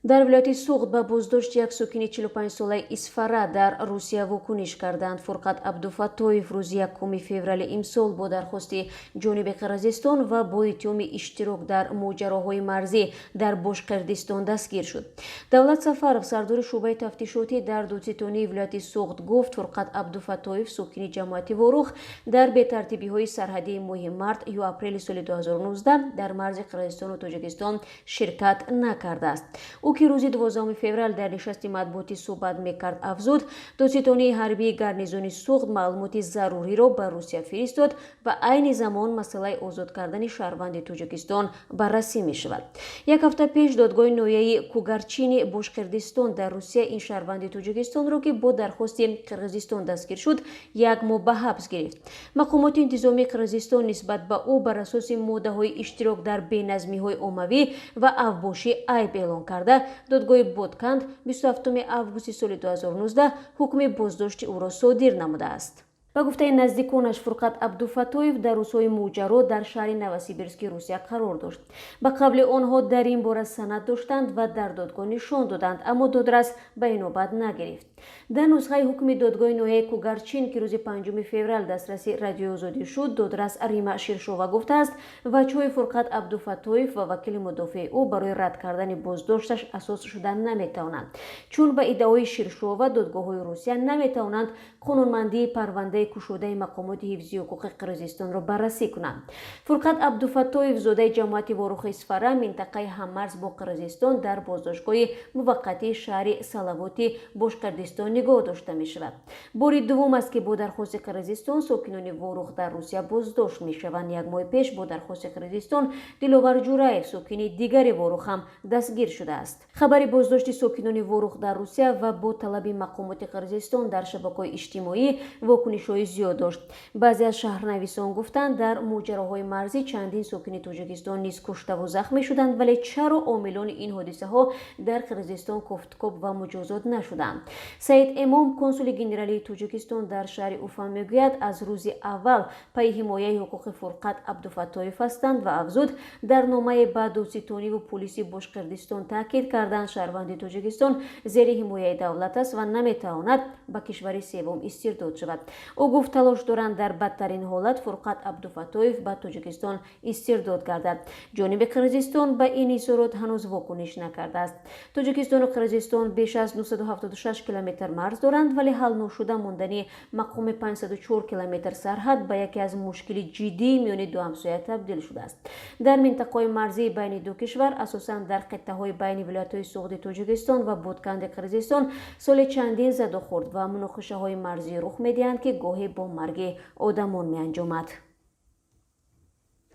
Дар вилояти Суғд ба боздошти як сокини 45-солаи Исфара дар Русия вокуниш карданд. Фурқат Абдуфаттоев рӯзи 1 феврали имсол бо дархости ҷониби Қирғизистон ва бо иттиҳоми иштирок дар моҷароҳои марзӣ дар Бошқирдистон дастгир шуд. Давлат Сафаров, сардори шӯъбаи тафтишотӣ дар додситонии вилояти Суғд, гуфт, Фурқат Абдуфаттоев, сокини ҷамоати Ворух, дар бетартибиҳои сарҳадии моҳи март ё апрели соли 2019 дар марзи Қирғизистону Тоҷикистон ширкат накардааст. Ӯ, ки рӯзи 12 феврал дар нишасти матбуотӣ суҳбат мекард, афзуд, додситонии ҳарбии гарнизони Суғд маълумоти заруриро ба Русия фиристод ва айни замон масъалаи озод кардани шаҳрванди Тоҷикистон баррасӣ мешавад. Як ҳафта пеш додгоҳи ноҳияи Кугарчини Бошқирдистон дар Русия ин шаҳрванди Тоҷикистонро, ки бо дархости Қирғизистон дастгир шуд, як моҳ ба ҳабс гирифт. Мақомоти интизомии Қирғизистон нисбат ба ӯ бар асоси моддаҳои иштирок дар беназмиҳои оммавӣ ва авбошӣ айб эълон карда, додгоҳи Ботканд 27 августи соли 2019 ҳукми боздошти ӯро содир намудааст. Ба гуфтаи наздиконаш, Фурқат Абдуфаттоев дар рӯзҳои моҷаро дар шаҳри Новосибирски Русия қарор дошт. Ба қавли онҳо, дар ин бора санад доштанд ва дар додгоҳ нишон доданд, аммо додрас ба инобат нагирифт. Дар нусхаи ҳукми додгоҳи ноҳияи Кугарчин, ки рӯзи 5 феврал дастраси Радиои Озодӣ шуд, додрас Рима Ширшова гуфтааст, ваҷҳои Фурқат Абдуфаттоев ва вакили мудофеи ӯ барои рад кардани боздошташ асос шуда наметавонанд, чун ба иддаои Ширшова додгоҳҳои Русия наметавонанд қонунмандии парвандаи кушодаи мақомоти ҳифзи ҳуқуқи Қирғизистонро баррасӣ кунанд. Фурқат Абдуфаттоев, зодаи ҷамоати Ворухи Исфара, минтақаи ҳаммарз бо Қирғизистон, дар боздоштгоҳи муваққатии шаҳри Салавоти Бошқирдистон нигоҳ дошта мешавад. Бори дуввум аст, ки бо дархости Қирғизистон сокинони Ворух дар Русия боздошт мешаванд. Як моҳи пеш бо дархости Қирғизистон Диловар Ҷураев, сокини дигари Ворух, ҳам дастгир шудааст. Хабари боздошти сокинони Ворух дар Русия ва бо талаби мақомоти Қирғизистон дар шабакаҳои иҷтимоӣ вокунишҳои зиёд дошт. Баъзе аз шаҳрнависон гуфтанд, дар моҷароҳои марзӣ чандин сокини Тоҷикистон низ куштаву захмӣ шуданд, вале чаро омилони ин ҳодисаҳо дар Қирғизистон кофткоб ва муҷозот нашуданд? Саид Эмом, консули генералии Тоҷикистон дар шаҳри Уфа, мегӯяд, аз рӯзи аввал пайи ҳимояи ҳуқуқи Фурқат Абдуфаттоев ҳастанд ва афзуд, дар номае ба додситониву пулиси Бошқирдистон таъкид карданд, шаҳрванди Тоҷикистон зери ҳимояи давлат аст ва наметавонад ба кишвари севум истирдод шавад. Ӯ гуфт, талош доранд, дар бадтарин ҳолат Фурқат Абдуфаттоев ба Тоҷикистон истирдод гардад. Ҷониби Қирғизистон ба ин изҳорот ҳанӯз вокуниш накардааст. Тоҷикистону Қирғизистон беш аз 976 километр марз доранд, вале ҳал ношуда мондани мақоми 504 километр сарҳад ба яке аз мушкили ҷиддии миёни ду ҳамсоя табдил шудааст. Дар минтақаҳои марзии байни ду кишвар, асосан дар қиттаҳои байни вилоятҳои Суғди Тоҷикистон ва Ботканди Қирғизистон, соли чандин задухӯрд ва муноқишаҳои марзӣ рух медиҳанд, ки гоҳе бо марги одамон меанҷомад.